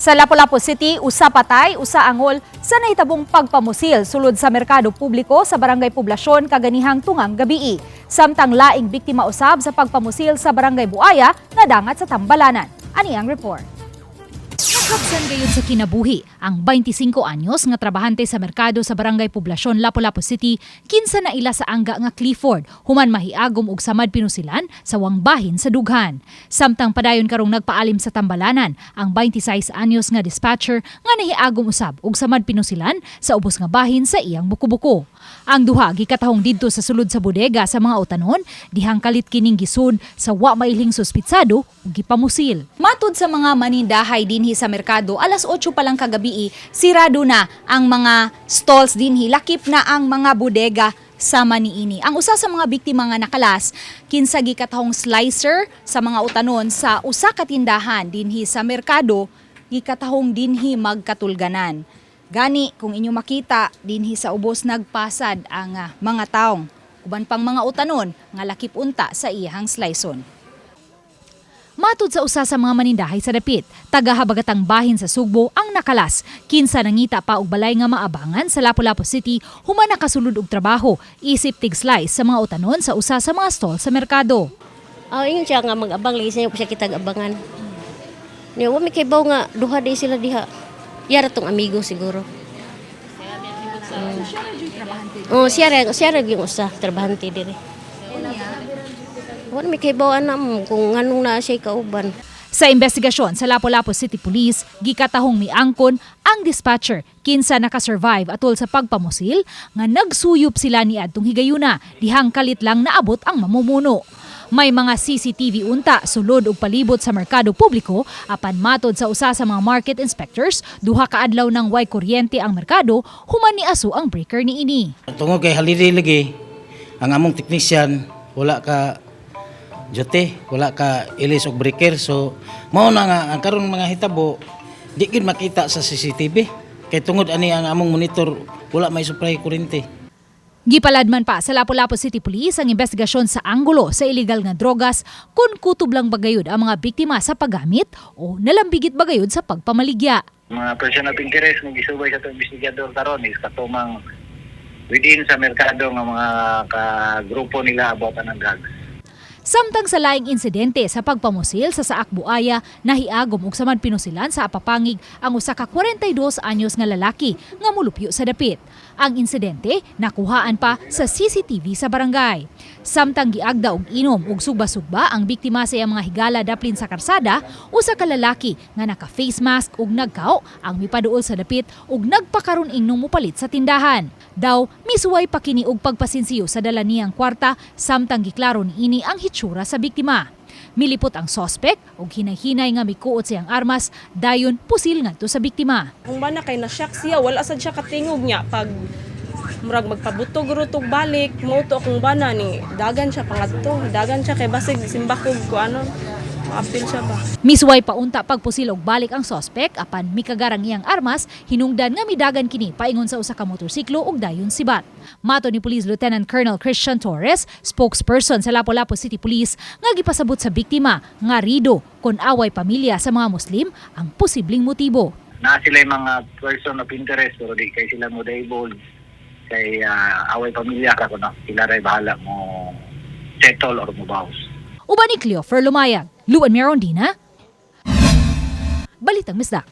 Sa Lapu-Lapu City, usa patay, usa angol sa nahitabong pagpamusil sulod sa merkado publiko sa Barangay Poblasyon kaganihang tungang gabii. Samtang laing biktima usab sa pagpamusil sa Barangay Buaya nadangat sa Tambalanan. Ani ang report. Nakabsan gayud sa kinabuhi ang 25 anyos nga trabahante sa merkado sa Barangay Poblasyon, Lapu-Lapu City, kinsa na ila sa angga nga Clifford, human mahiagom og samad pinusilan sa wangbahin sa dughan. Samtang padayon karong nagpaalim sa Tambalanan ang 26 anyos nga dispatcher nga nahiagom usab og samad pinusilan sa ubos nga bahin sa iyang buko-buko. Ang duha gikatahong didto sa sulod sa bodega sa mga utanon dihang kalit kining gisud sa wa mailhing suspitsado ug gipamusil. Matud sa mga manindahay dinhi sa merkado, alas 8 pa lang kagabii, sirado na ang mga stalls dinhi, lakip na ang mga bodega sa maniini. Ang usa sa mga biktima nga nakalas, kinsa gikatahong slicer sa mga utanon sa usa ka tindahan dinhi sa merkado, gikatahong dinhi magkatulganan. Gani, kung inyo makita, dinhi sa ubos nagpasad ang mga taong uban pang mga utanon nga lakip unta sa iyahang slicon. Matud sa usa sa mga manindahay sa dapit, taga-habagatang bahin sa Sugbo ang nakalas, kinsa nangita pa og balay nga maabangan sa Lapu-Lapu City human nakasulod og trabaho, isip tig-slice sa mga utanon sa usa sa mga stall sa merkado. Ah, ingon siya nga mag-abang lagi sa siya kitag abangan. Niya wa mi kaybaw nga duha di sila diha. Yara tong amigo siguro. Oh, siya ra yung usa trabahante dire. Wa mi kaybaw ana mo kung nganong naa siya kauban. Sa investigasyon sa Lapu-Lapu City Police, gikatahong miangkon ang dispatcher kinsa nakasurvive atol sa pagpamusil nga nagsuyop sila ni adtong higayuna dihang kalit lang naabot ang mamumuno. May mga CCTV unta sulod ug palibot sa merkado publiko, apan matod sa usa sa mga market inspectors, duha ka adlaw nang way kuryente ang merkado human ni aso ang breaker niini. Tungod kay holiday lagi, ang among technician wala ka duty, wala ka ilis og breaker. So mao na nga ang karon mga hitabo di gyud makita sa CCTV. Kay tungod ani ang among monitor wala may supply kuryente. Gipaladman pa sa Lapu-Lapu City Police ang investigasyon sa anggulo sa illegal nga drogas kung kutob lang bagayod ang mga biktima sa paggamit o nalambigit bagayod sa pagpamaligya. Mga person of interest nga gisubay sa atong investigador karon is katumang within sa merkado nga mga kagrupo nila about ng drugs. Samtang sa laing insidente sa pagpamusil sa Saak Buaya, nahiagom og samad pinusilan sa apapangig ang usa ka 42 anyos nga lalaki nga mulupyo sa dapit. Ang insidente nakuhaan pa sa CCTV sa barangay. Samtang giagda og inom og sugba-sugba ang biktima sa iyang mga higala daplin sa karsada, usa ka lalaki nga naka-face mask ug nagkao ang mipaduol sa dapit ug nagpakaron ingnong mopalit sa tindahan. Daw misuway pa kini og pagpasinsiyo sa dala niyang kwarta samtang giklaro niini ang hitsura sa biktima. Milipot ang sospek ug hinay-hinay nga mikuot siyang armas, dayon pusil ngadto sa biktima. Kung bana kay na-shock siya, wala sad siya katingog niya pag murag magpabutog rutog balik mo to akong bana ni dagan siya pangadto, dagan siya kay basig simbakog ko ano maapil siya ba. Misuway paunta pagpusil og balik ang sospek apan mikagar ang iyang armas hinungdan nga midagan kini paingon sa usa ka motorsiklo ug dayon sibat. Mato ni Police Lieutenant Colonel Christian Torres, spokesperson sa Lapu-Lapu City Police, nga gipasabot sa biktima nga rido kon away pamilya sa mga Muslim ang posibleng motibo. Na sila yung mga person of interest pero di kay sila mo divulge kay away pamilya ka kuno sila ray bahala mo settle or mo bawas. Uban ni Cleofer Lumayag, Luan Merondina, Balitang Misda.